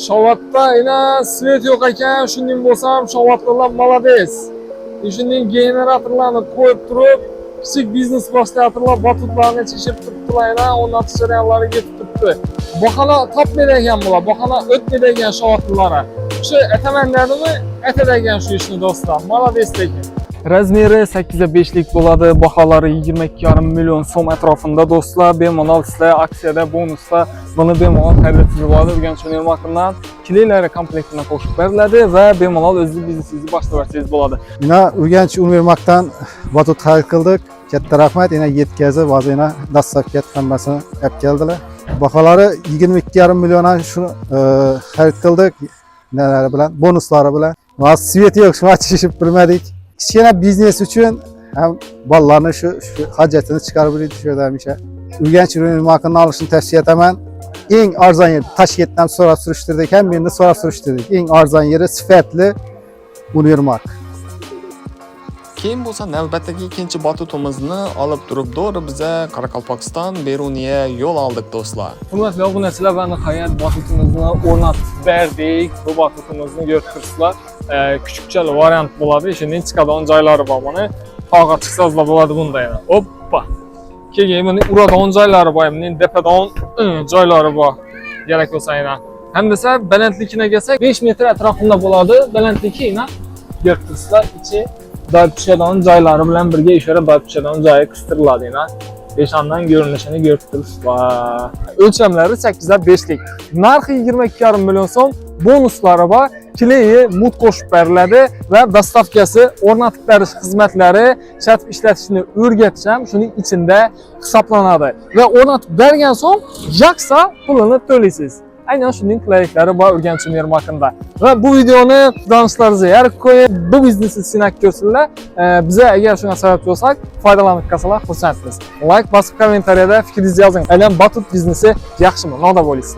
Shovatda ina свет yo'q ekan, shunday bo'lsam shovatlilar молодец. Shunday generatorlarni qo'yib turib, kichik biznes boshlayaptilar, batutlarni chishib turibdilar, ina o'rnatish jarayonlari ketib turibdi. Bahona topmaydi ekan bular, bahona o'tmaydi ekan shovatlilara. Shu aytaman dedimi, aytadi ekan shu ishni do'stlar. Молодец lekin. Размер i 8,5 lik bo'ladi, baholari 22,5 million so'm atrofida do'stlar. Bemalol sizlar aksiyada, bonusda buni bemalol xarid etsangiz bo'ladi. Urganch Univermagdan клей lari komplektini qo'shib beriladi va bemalol o'zingiz biznesingizni boshlab yuborsangiz bo'ladi. Mana Urganch Univermagdan batut xarid qildik. Katta rahmat. Yana yetkazib, hozir yana доставка hammasini olib keldilar. Baholari 22,5 milliondan shuni xarid qildik. Nelari bilan, bonuslari bilan. Hozir свет yo'q, shuni chishib bilmadik. Kichkina biznes uchun ham bolalarni shu hojatini chiqarib beradi shu yerda hamisha. Urganch Univermagni olishni tavsiya etaman. Eng arzon yer Toshkentdan so'rab surishtirdik, ham meni so'rab surishtirdik. Eng arzon yeri sifatli Univermag. Keyin bo'lsa navbatdagi ikkinchi batutimizni olib turib, to'g'ri biza Qoraqalpog'iston Beruniya yo'l oldik do'stlar. Hurmatli obunachilar va nihoyat batutimizni o'rnatib berdik. Bu batutimizni ko'rib turibsizlar. Kuchukchali variant bo'ladi. Shundan chiqadigan joylari bor buni. Tog'ga chiqsangizlar bo'ladi bunda yana. Oppa. Keyin buni uradigan joylari bor, buning tepadan joylari bor. Kerak bo'lsa yana. Ham desa balandligini kelsak 5 metr atrofida bo'ladi. Balandligi yana ko'rib turibsizlar, ichi doib tushadigan joylari bilan birga ishora doib tushadigan joyi qistiriladi yana. Peshondan ko'rinishini ko'rib turibsizlar. O'lchamlari 8,5 lik. Narxi 22,5 million so'm, bonuslari bor. Клей i мут qo'shib beriladi va доставка si, o'rnatib berish xizmatlari, ishlatib ishlatishni o'rgatish ham shuning ichida hisoblanadi. Va o'rnatib bergan so'ng yoqsa pulini to'laysiz. Aynan shuning qulayliklari bor Urganch Univermagında. Va bu videoni tanishlaringizga yorib qo'yib, bu biznesni sinab ko'rsinlar. Biza agar shunga sabab bo'lsak, foydalanib qolsalar xursandmiz. Like bosib, kommentariyada fikringizni yozing. Aynan batut biznesi yaxshimi? Noda bo'lasizlar.